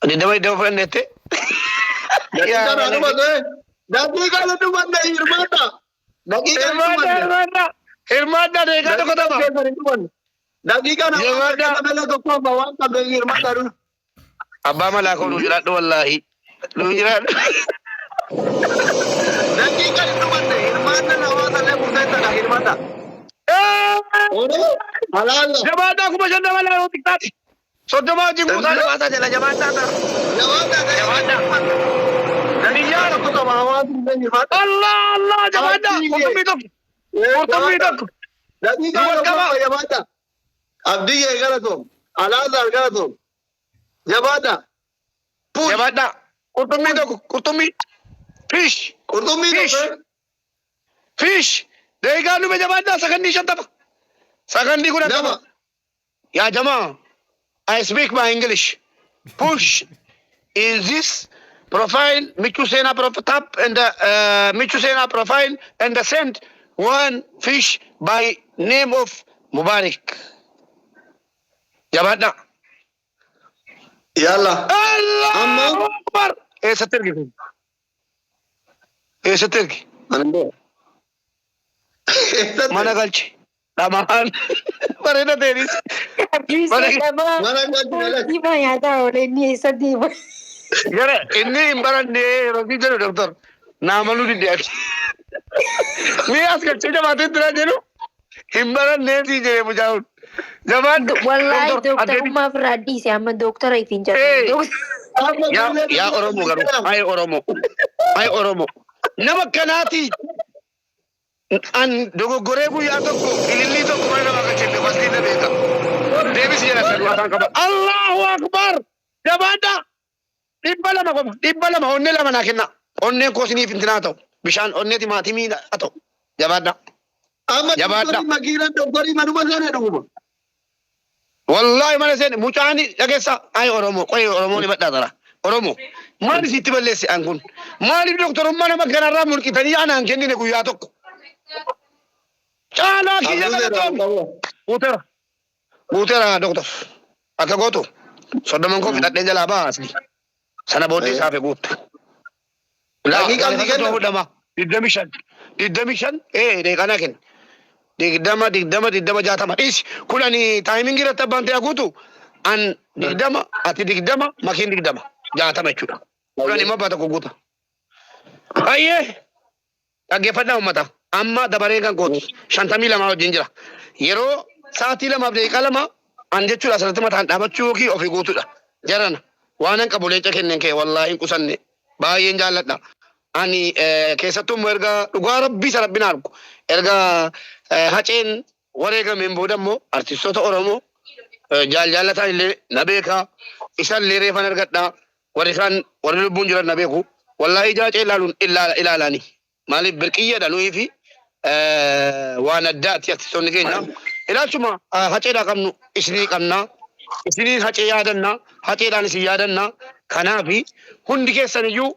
20 20 fudhanneette. Daqiiqaan haa dhumatu. Daqiiqaan hin dhumanne, hirmaadha. Daqiiqaan hin Hirmaadhaa. dhumanne. Hirmaadhaa, hirmaadhaa, daqiiqaa tokko Daqiiqaan tapha. keessan hin dhumanne. Daqiiqaan hawaasa Jabaadhaa. keessa malee tokko amma waan qabdeef hirmaadhaa dura. Abbaa malaa koo, nuu jiraadhu, wallaahi. Nuu jiraadhu. Daqiiqaan hin dhumanne, hirmaannaan hawaasa illee murteessaadha, hirmaadha. Halaala. Jabaadhaa, 5,000 dabalaa yoo xiqqaate. 30 wajjin guutaa jabaataa jala jabaadhaa ta'a. Jabaadhaa. Jabaadhaa. Daqiiqaa tokko qaba hawaasni illee, hirmaadha. Allah Allah, jabaadhaa. Qurxummii tokko. Qurxummii tokko. Daqiiqaa Duba tokko qaba. jabaadha. Abdiyyee galatoom. Alaazaar galatoom. Jabaadha. Push. Jabaadhaa. Qurxummii tokko. Qurxummii. Fish. Qurxummii Fish. tokko. Fish. Daqiiqaa dhume, jabaadhaa, sakandii 50. Sakandii 10 Lama. tapha. Yaa jamaa, I speak my English. Push in this profile, Michu Sena profile, tap and the Michu Sena profile and the send one fish by name of Mubarak. Jabaadhaa. Yalla. Allahu Amma. Akbar. Eessatti ergi kun? Eessatti ergi? Ani immoo. Eessatti? Mana galchi. Dhamaan. Bareeda ta'enis. Abdiisee dhamaa. Mana galchi malee. Diimaa nyaataa oolee inni eessa deema? Gara inni hin baranne yeroo inni jedhu, doktor naa maluu didde ati. Mee as galchee jabaatee jira jedhu, hin barannee sii jedhee mucaan. Jabaan. Wallaahi Doktor addeeti. dooktarummaa ofirraa dhiise, amma dooktara ittiin Ee. jedhu. Yaa yaa Oromoo garuu, ay Oromoo, ay Oromoo, nama akkanaati. An dogoggoree guyyaa tokko ilillii tokko mana namaa galchee fastii na beeka. Deebisi jedha saduu afaan qaba. Allahu Akbar, jabaadhaa. 200 qofa, 200, onnee lama naa kenna. Onneen koo isiniif intinaa ta'u, bishaan onnee timaatimii haa ta'u, jabaadhaa. Amma Jabaadha. doktorii makiinaan doktorii manuma sana dhuguma. Wallaahi mana seen mucaan dhageessa. Ay Oromoo, qoy, Oromoo ni badhaa tara. Oromoo, maal isitti balleesse an kun? Maaliif doktorummaa nama kanarraa mulqitanii anaan kennine guyyaa tokko? Caalaa kiyya, galatoomi. Guuteera. Guuteera, doktor. Akka gootu 30n koo fixadheen jalaa ba'a asli. Sana booddee isaaf guuttu. Daqiiqaan si kenna. Fudhama. 25. 25 daqiiqaa naa kenna. 20, 20, 20, 60 dhiisi. 10 timingii irratti abbaan ta'e guutu, an 20, ati 20, makiin 20, 60 jechuudha. 10 immoo abbaa tokko guuta. Baay'ee dhaggeeffadhaa uummata. Amma dabareen kan kooti. 52 wajjin jira. Yeroo sa'aatii 2:02 an jechuudha asirratti mataan dhaabachuu yookiin ofii guutuudha. Jarana waan an qabu leenca kenneen kee, wallaahi hin qusanne, baay'een jaalladha. Ani keessattuu immoo erga, dhugaa rabbii isa rabbiin argu, erga Haceen wareegameen booda immoo artistoota Oromoo jaal jaallataan illee na beeka. Isa illee reefan argadha. Warri kaan warri lubbuun jiran na beeku. Wallaahi ija Hacee ilaaluun ilaalaani. Maaliif birqiyyeedha nuyi fi waan addaati artistoonni keenya. Ilaalchuma Haceedhaa qabnu isinii qabna. Isiniin Hacee yaadanna. Haceedhaan isin yaadanna. Kanaafi hundi keessan iyyuu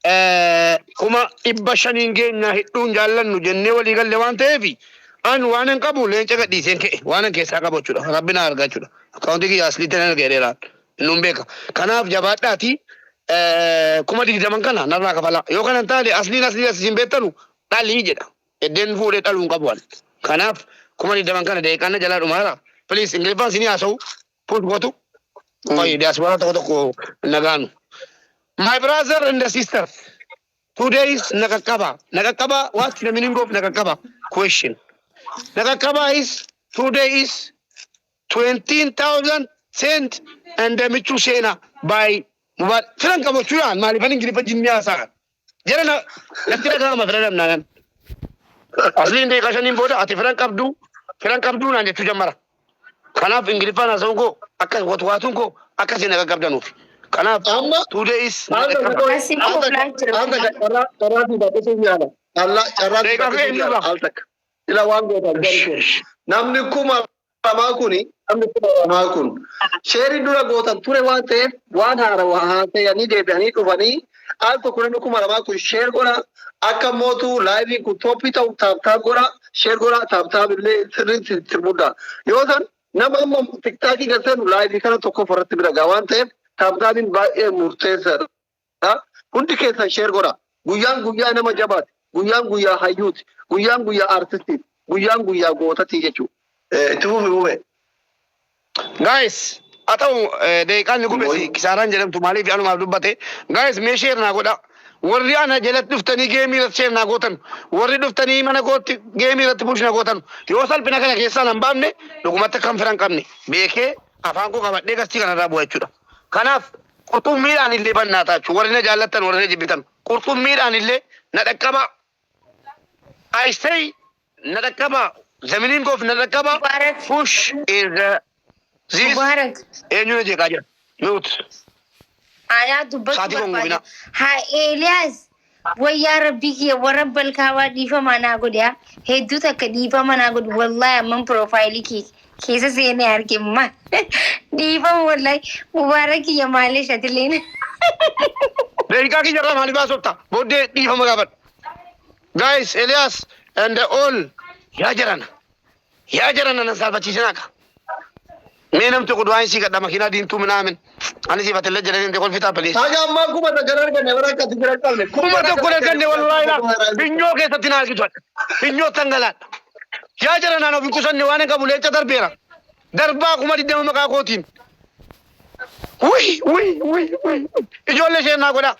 500,000 keenya hidhuun jaallannu jennee walii galle waan ta'eef, an waan hin qabu leenca gadhiiseen ka'e, waan an keessaa qabu jechuudha. Rabbi na arga jechuudha. Akkaawuntii kiyya asliitti nan arga jedheeraan. Innuun beeka. Kanaaf jabaadhaati 20,000 kana narraa kafalaa. Yoo kana hin taane asliin asliin as isin beektanu dhalii jedha. Eddeen fuudhee dhaluu hin qabu ani. Kanaaf 20,000 kana daqiiqaan na jalaa dhumaara. Please, Ingiliffaan isinii haasa'u. Push gootu. Qoyi, diaspora tokko tokko nagaanu. My brother and the sister. Today is naqaqqaba. Naqaqqaba, what's the meaning of naqaqqaba? Question. Naqaqqaba is today is 20,000 cent and the Michu Sena by Mubarak. Firan qabu jechuudhaan maaliifan Ingiliffa jinni haasaa? Jara na natti dhaga'ama fira dhabnaan. Asliin daqiiqaa 5n booda ati firan qabdu, firan qabduu naan jechuu jammara. Kanaaf Ingiliffaan haasa'uun koo akka watwaatuun koo akka isin qaqqabdanuuf. Kanaaf Amma today is al takka naqaqqaba. qoy Asii al takka koflaa jira. Al takka, carraa si baqqisuuf yaala. Allah, carraa si Daqiiqaa baqqisuuf kee yaala irraa. al takka. Ila waan gootan gari kun. Namni 2000 kun shareii dura gootan ture waan ta'eef, waan haarawa haasayanii deebi'anii dhufanii al tokko namni 2000 kun share godha. Akka mootu liveiin kun topii ta'u tap tap godha, share godha, tap tap illee sirriitti sirbuudha. Yoo san nama amma TikTokii galteenu liveii kana tokko irratti bira gaa waan ta'eef Tap tapiin baay'ee murteessaadha. Hundi keessan share godha. Guyyaan guyyaa nama jabaati. Guyyaan guyyaa hayyuuti. Guyyaan guyyaa artistiiti. Guyyaan guyyaa gootatii jechuudha. Itti fufi, Mubee. Guys, haa ta'u, daqiiqaan ni gubesi kisaaraan jedhamtu maaliif anumaaf dubbate. Guys, mee share naa godha. Warri ana jalatti dhuftanii game irratti share naa gootan, warri dhuftanii mana kootti game irratti push na gootan, yoo salphina kana keessaa nan baafne, dhugumatti akkam fira hin qabne beekee afaan koo qabadhee gastii kanarraa bu'a jechuudha. Kanaaf qurxummiidhaan illee bannaa taachuu, warri na jaallattan, warri na jibbitan, qurxummiidhaan illee na dhaqqabaa. I say na dhaqqabaa. The meaning of na dhaqqabaa Mubarak. push is this Mubarak. Eenyu na jeeqaa jira? Mute. Anaa dubbachuu Saatii kun barbaada. gubina. Haa Eeliyaas, wayyaa rabbii kiyya warra balkaawaa dhiifama naa godhe haa. Hedduu takka dhiifama naa godhe, wallaahi amman profile kee keessa seenee arge ma. Dhiifama, wallaahi Mubaarak kiyya maalee shatileen. Daqiiqaa kiyya irraa maaliif haasofta? Booddee dhiifama gaafadhu. Guys, Elias and all, yaa jarana. Yaa jarana, nan saalfachiisinaa ka. Mee namni tokko du'aan sii kadha, makiinaa diimtuu minaamin. Ani siif atillee jedhanii hin kolfitaa, please. Haga ammaa 1000 arganne, bara akkati bira qabne. 1000 arganne, wallaahi laa. Finyoo keessatti na argitu. Finyoo dhangalaadha. Yaa jaranaan of hin qusanne, waan hin qabu leenca darbeera. Darbaa 20,000 maqaa kootiin. Wuy wuy wuy wuy. Ijoollee isheen naa godhaa.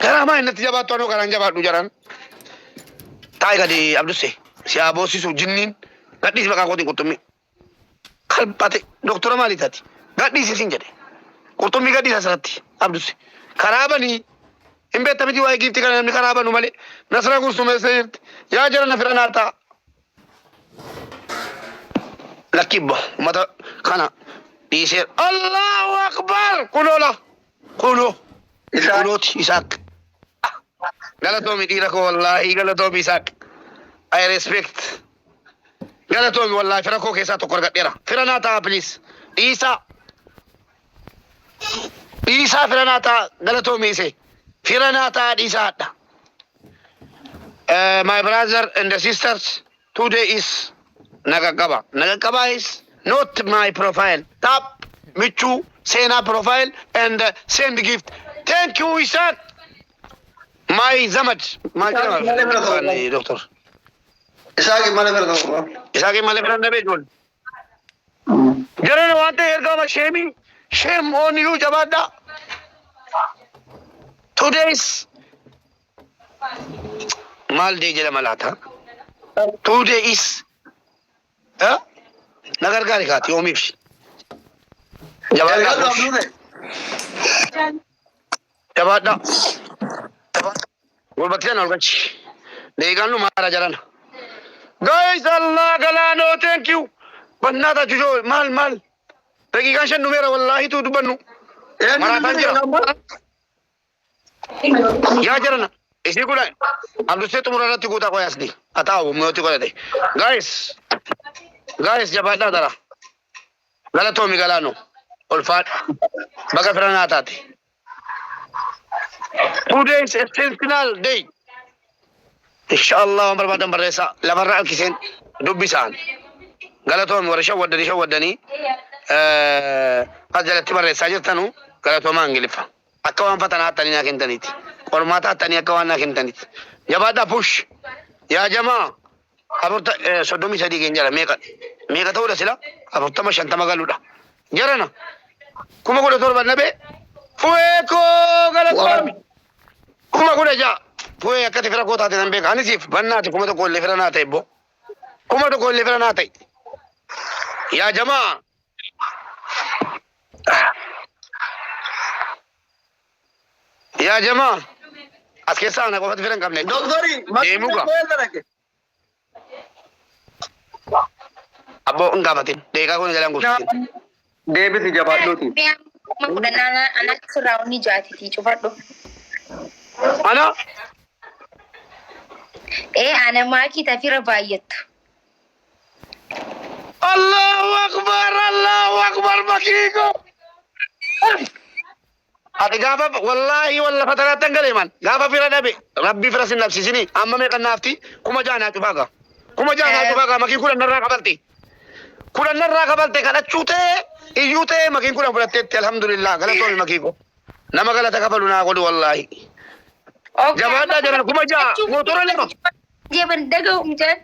Garaa maa innatti jabaattu, anoo garaan jabaadhu jaran. Taa'i gadi, Abdusse. Si haa boosisu jinniin. Gadhiisi maqaa kootiin qurxummii. Kalphate doktora maalii taati? Gadhiisi sin jedhe. Qurxummii gadhiisa asirratti, Abdusse. Karaa banii hin beekta miti waa'ee giiftii kana, namni karaa banu malee. Nasra gursumeessee jirti. Yaa jara, na fira naa ta'a. Lakkibbo uummata kana dhiisee. Allahu Akbar, kunoola kunoo. Isaaq. Kunooti Isaaq. Galatoomi dhiira koo, wallaahi galatoomi Isaaq. I respect. Galatoomi, wallaahi fira koo keessaa tokko argadheera. Fira naa ta'a, please. Dhiisaa. Dhiisaa, fira naa ta'a, galatoomi isee. Fira naa ta'a, dhiisaa hadha. My brother and the sisters, today is Nagagaba. Nagagaba is not my profile. Tap Michu Sena profile and send gift. Thank you, Isaac. My Zamad. My Isaac malee fira ta'uu. Doctor. Isaaq malee fira ta'uu. Isaac malee fira nabee ijoollee. Jarana waan ta'e ergama shame. Shame on you, jabaadha. Today is maal day jedhama laata? Today is eh? Na gargaari kaati yoomiif. Jabaadhaa. Ergaa Abduuse. Jabaadhaa. Gulbatti sana ol galchi. Deegaan nu maara jarana. Guys, Allah galaanoo, thank you. Bannaa taachuu maal maal. Daqiiqaan 5 numeera, wallaahi tuu dubbannu. Maraataan jira. Yaa jarana. Isii kun Abdusee xumura irratti guutaa qoy asli. Ataa'u mi'ooti godhate. Guys. Guys, jabaadhaa dara. Galatoomi galaanoo. Ulfaadhu. Baga fira naa taate. Today is a sentinel day. Inshallah waan barbaadan barreessaa. Lafarra harkiseen dubbisaan. Galatoomi warra shawwaddanii shawwaddanii as jalatti barreessaa jirtanu, galatoomaa Ingiliffa. Akka waan fatanaa hattanii naa kentaniiti. Qormaata hattanii akka waan naa kentaniiti. Jabaadhaa, push. Yaa jamaa, afurta 33 keenya jala meeqa meeqa ta'uudha sila, 40 50 galuudha. Jarana, 17,000 nabee fu'ee koo, galatoomi. 16,000 fu'ee akkati fira koo taate nan beeka. Anisiif bannaati 1000 illee fira naa ta'e boo. 1000 illee fira naa ta'e. Yaa jamaa. Yaa jamaa, as keessaa ana qofatu fira hin qabne. Doktori, Deemuu gaa. dalage. Abboo, hin gaafatin. Deeqaa kun jalaan gubsiisin. Deebisi, jabaadhuuti. 10,000 ana sirraa onni jaatitii cufadhu. Ana Ee, ana maakii tafira baay'attu. Allahu Akbar, Allahu Akbar, makiiko. Ati gaafa wallaahi walla fatanaatti hangalee man gaafa fira dhabe, rabbi fira sin dhabsiisini. Amma meeqa naafti? 6,000 naa cufaa gaa. 6,000 naa cufaa gaa, makii 10 narraa kafalti. Kudhan narraa kafalte kadhachuu ta'e iyyuu ta'e makiin 10 fudhatteetti alhamdulillah galatoomi makii ko. Nama galata kafalu naa godhu wallaahi. Okay, Jabaadhaa amma jaran 6000 motora lama. Jeban dhaga'u mucaan.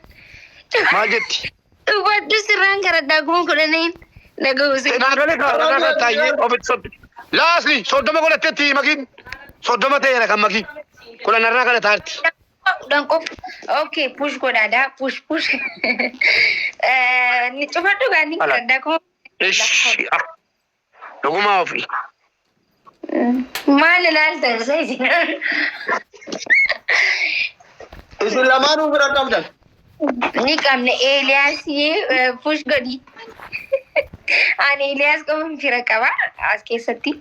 Maal jetti? Dubbadhu sirraan karadhaa 10,000 dhaga'u si. Naa galee karaa taayyee ofitti soddi. Laasli 30 godhatteetti makiin 30 ta'eera kan makii. 10 narraa kadhataarti. 10 qofa. Okay, push godhaadha. Push push. Ni cufadhu gaa ni Ala. karadhaa kuma. Ishi ah. Dhugumaa ofii. Maal ilaaltan isa isin? Isin lamaanuu bira qabdan. Ni qabna Eeliyaas push godhi. Ani Eeliyaas qofa fira qaba as keessatti.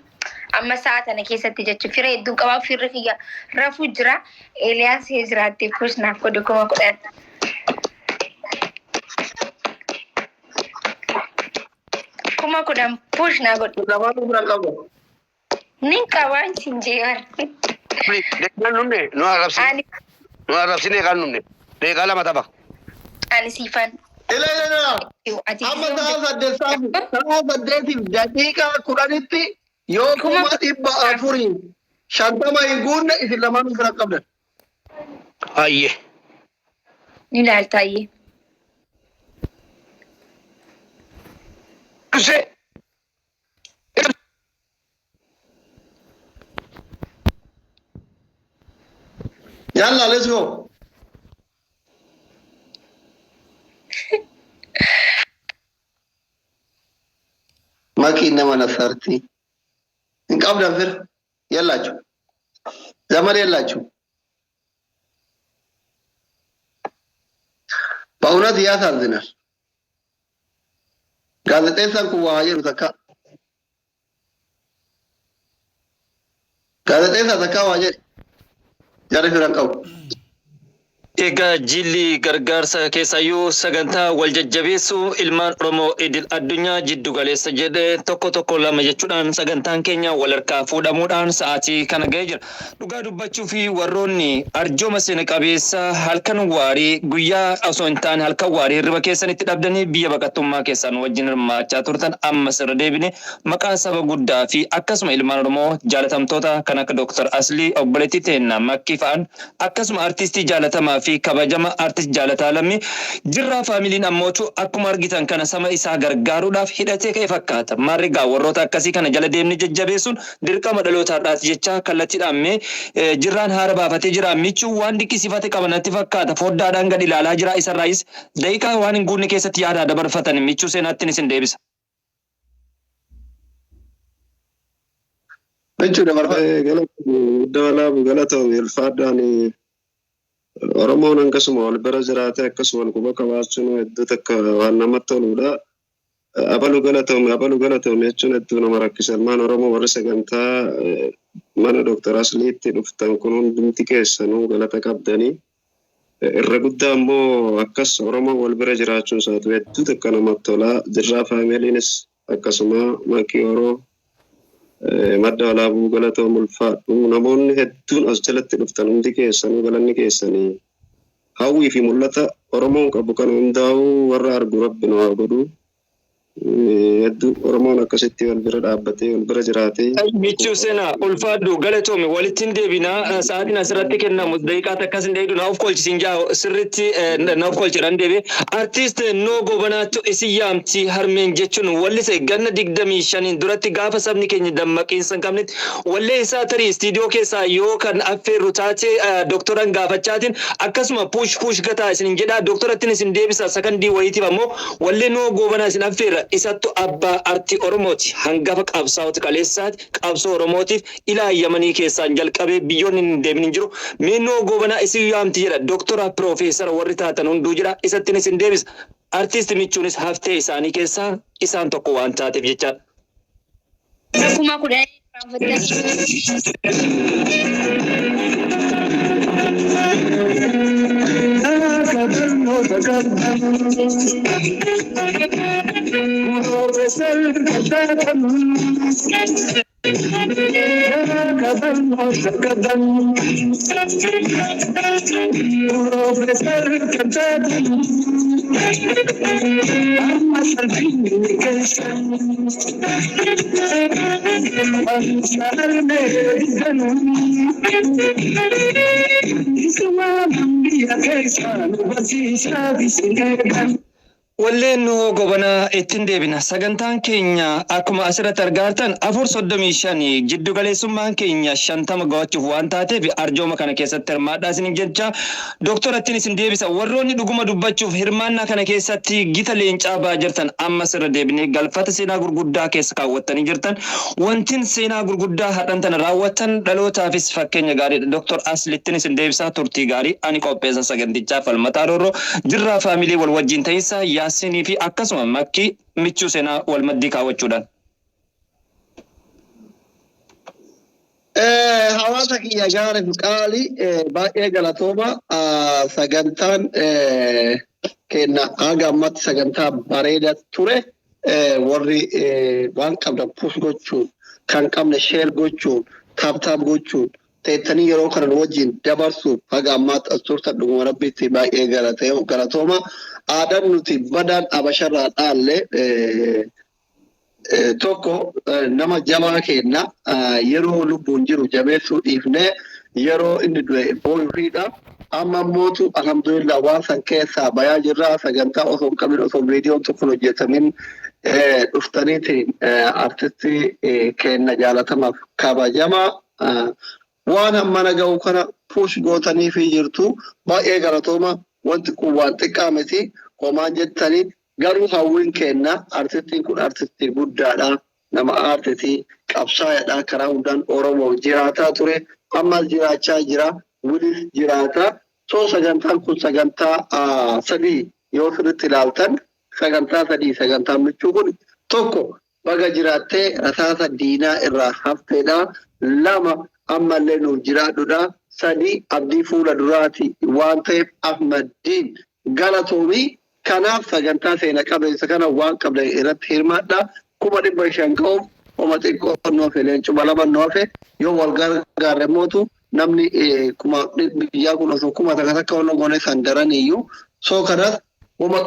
Amma sa'a tana keessatti jechuun fira hedduu qaba. Firri kiyya rafuu jira. Eeliyaas yoo jiraatte push naaf godhi 10,000. 10,000 push naa godhi. Isin lamaanuu bira qabdan. Ni qabaan sin jeebar. Deeqaan dhumne nu arrabsine. Ani Nu arrabsine kan dhumne. Deeqaa lama tapha. ani siifan. Ila ila ila. Ati Amma sa'a 8:10tti yoo 450,000 hin guunne isin lamaanuu bira qabdan. Ayyee. Ni ilaaltaayyee. Dursee. Yalla, let's go. Makiin nama nasarti. Hin qabdan fira. Yallachu. Zaman yallachu. በእውነት ያሳዝናል። Gaazexeessaan kun waa jedhu takka. Gaazexeessaa takka waa jedhe. Jarri firan qabu. Egaa jilli gargaarsa keessaayyuu sagantaa wal jajjabeessuu ilmaan Oromoo idil addunyaa jiddu galeessa jedhee 1 1 2 jechuudhaan sagantaan keenya wal harkaa fuudhamuudhaan sa'aatii kana ga'ee jira. Dhugaa dubbachuu fi warroonni arjooma seena qabeessa halkan waarii guyyaa osoo hin taane halkan waarii hirriba keessanitti dhabdanii biyya baqattummaa keessaan wajjin hirmaachaa turtan ammas irra deebine maqaa saba guddaa fi akkasuma ilmaan Oromoo jaalatamtoota kan akka Dr. Aslii obboleettii teenna Makkii fa'an akkasuma artistii jaalatamaa fi kabajama artist Jaalataa Lammii Jirraa faamiliin ammootu akkuma argitan kana sama isaa gargaaruudhaaf hidhatee ka'e fakkaata. Maarri gaa warroota akkasii kana jala deemnee jajjabeessuun dirqama dhaloota har'aati jechaa kallattiidhaan mee Jirraan haara baafatee jira. Michuun waan dinqisiifate qaba natti fakkaata. Foddaadhaan gad ilaalaa jira. Isarraayis daqiiqaa waan hin guunne keessatti yaada dabarfatan michuu seenaattin isin deebisa. Michuu dabarfadhu. Galatoomi guddaa walaabu galatoomi ulfaadhaan Oromoon akkasuma wal bira jiraatee akkasuma wal quba qabaachuun hedduu takka waan namatti toludha. Abalu galatoomi abalu galatoomi jechuun hedduu nama rakkisa. Ilmaan Oromoo warri sagantaa mana Dooktar Asliitti dhuftan kun hundumti keessanuu galata qabdanii. Irra guddaa immoo akkas Oromoo wal bira jiraachuun isaatu hedduu takka namatti tola. Jirraa faamiliinis akkasuma Makii Oroo madda walaabuu galatoom ulfaadhu. Namoonni hedduun as jalatti dhuftan hundi keessanuu galanni keessanii hawwii fi mul'ata Oromoon qabu kan hundaa'uu warra argu rabbi nu haa godhu. Hedduu Oromoon akkasitti wal bira dhaabbatee wal bira jiraatee. Michuu seenaa ulfaadhu galatoomi walitti hin deebinaa sa'aatiin asirratti kennamu daqiiqaa takkas hin dheedu naaf kolchi siin jaa sirriitti naaf kolchi dhaan deebi. Artiist Noo Gobanaattu isin yaamti harmeen jechuun wallise ganna 25 duratti gaafa sabni keenya dammaqiinsa hin qabnetti wallee isaa tarii istiidiyoo keessaa yoo kan affeerru taate doktoran gaafachaatiin akkasuma push push gataa isin jedhaa doktorattiin isin deebisa sakandii wayiitiif ammoo wallee Noo Gobanaa isin affeerra isattu abbaa artii Oromooti hangafa qabsaa'ota kaleessaati qabsoo Oromootiif ilaa Yamanii keessaan jalqabee biyyoonni hin deemin hin jiru mee Noo Gobanaa isin yaamti jedha doktora piroofeesara warri taatan hunduu jedha isattiin isin deebisa artiist michuunis haftee isaanii keessaa isaan tokko waan taateef jechaadha. 10,000 irraanfattanii. Walleen nu gobanaa ittiin deebina. Sagantaan keenya akkuma asirratti argaa jirtan 4:35, jiddu galeessummaan keenya 50 gahuuf waan taateef arjooma kana keessatti hirmaadhaa isin jecha dooktorattiin isin deebisa. Warroonni dhuguma dubbachuuf hirmaannaa kana keessatti gita leencaa ba'aa jirtan, amma sirra deebinee galfata seenaa gurguddaa keessa kaawwattanii jirtan. Wantin seenaa gurguddaa har'an tana raawwattan dhalootaafis fakkeenya gaariidha. Dooktor Aslittiin isin deebisaa, turtii gaarii. Ani qopheessa sagantichaa Falmataa Roorroo jirraa faamilii wal wajjin ta'iinsa Yaasinii fi akkasuma Makkii michuu seenaa wal maddii kaawwachuudhaan. Hawaasa kiyya gaariif qaali, baay'ee galatooma. Sagantaan kenna haga ammatti sagantaa bareeda ture. Warri waan qabdan push gochuun, kan qabne share gochuun, tap tap gochuun teettanii yeroo kana nu wajjin dabarsuuf haga ammaatti as turtan, dhuguma rabbitti baay'ee galatooma. Aadaan nuti badaan abasharraa dhaalle tokko nama jabaa kenna yeroo lubbuun jiru jabeessuu dhiifnee yeroo inni du'e booyuufiidha. Amma mootu alhamdulillah waan san keessaa bayaa jirra. Sagantaa osoo hin qabin, osoo viidiyoon tokko hin hojjetamin dhuftaniitiin artistii kenna jaalatamaaf kabajamaa waan hammana ga'u kana push gootanii fi jirtu, baay'ee galatooma. Wanti kun waan xiqqaa miti homaan jettanii, garuu hawwiin kenna artistiin kun artistii guddaadha, nama aartitii qabsaa'aadha, karaa hundaan Oromoof jiraataa ture, ammas jiraachaa jira, wilis jiraata. So sagantaan kun sagantaa sadii yoo sirriitti ilaaltan, sagantaa sadii. Sagantaan michuu kun tokko baga jiraattee rasaasa diinaa irraa hafteedha, lama ammallee nuuf jiraadhudha, sadii abdii fuula duraati waan ta'eef Ahmaddiin galatoomii. Kanaaf sagantaa seena qabeessa kana waan qabdan irratti hirmaadha. 500,000 ga'uuf homa xiqqoo nu hafe, leencuma lama nu hafe. Yoo wal gargaarre mootu namni kuma biyyaa kun osoo 1000 takka takka wanna goone san daraniyyuu. So kanas homa